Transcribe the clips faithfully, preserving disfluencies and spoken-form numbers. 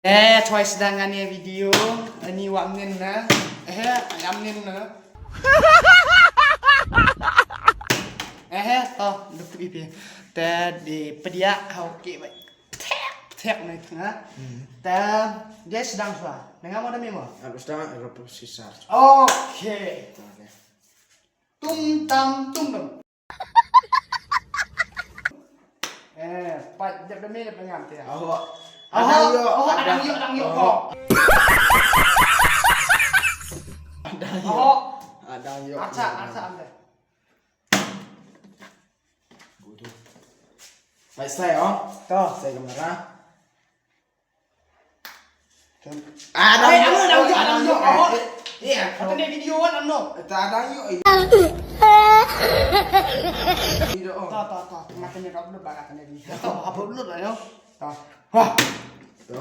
Eh, choi sdang nga ne video. Ani wa mnin na. Eh, ayam nin na. Eh, to, duk tu ipi. Te di pediak hau ki bai. Tek, tek na itu na. Te dia sdang swa. Nanga mo da memo. Harus dah ropo sisar. Okay. Tum tam tum tam. Eh, pat jap demi da pengam te. Aho. Aho, Adang yo, aho, adang yo, adang yo, aho. Adang yo. Aho. Adang yo. Acha, acha ande. Baik, saya, oh. To. Saya kamera. Ah, adang yo, adang yo, adang yo. Aho. Eh, eh, eh, kata ni video wan ano. Tak adang yo. Video, oh. To, to, to. Mata ni upload ba kata ni video. To, upload lah yo. To. Wah. To.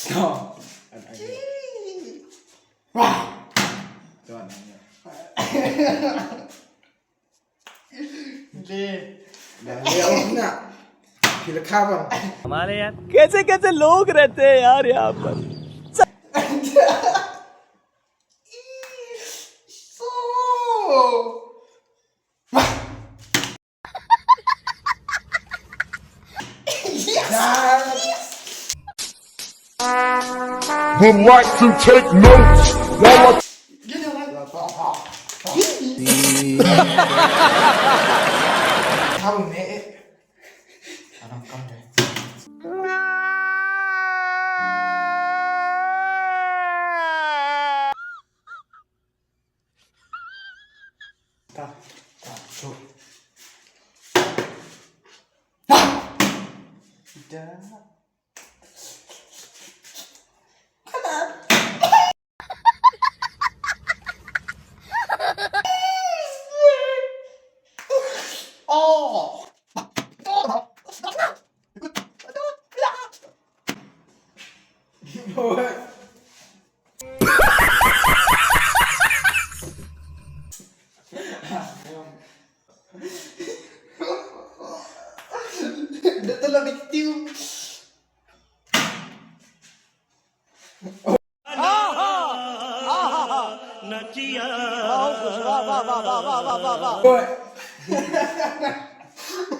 To. Adang yo. Wah. To, adang yo. Dah lihat oh nak. Pila kawan. हमारे यार कैसे कैसे लोग रहते हैं यार यहाँ पर। So. Yes. Would like to take notes while I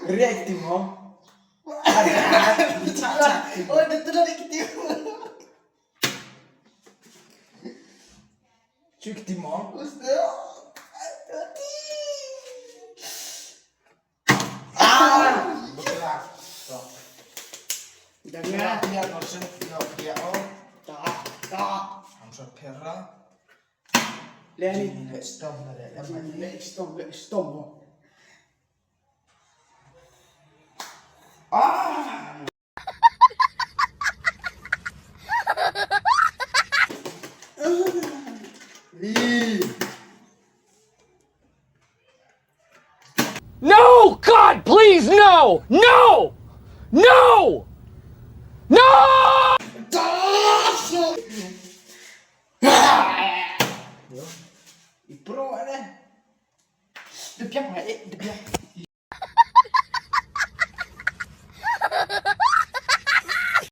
React mo. Oh, dia tu dah kita. Cuy, kita mo. Ustaz. Ah! Betul. Dah. Dia, dia, dia, oh. Tak, tak. Hamsa pera. Leh ni. Leh stom dah, leh. Leh stom, leh stom. Ah! Ih. No! God, please, no! No! No! No! Ipro ada. Debiak ngai, eh, debiak.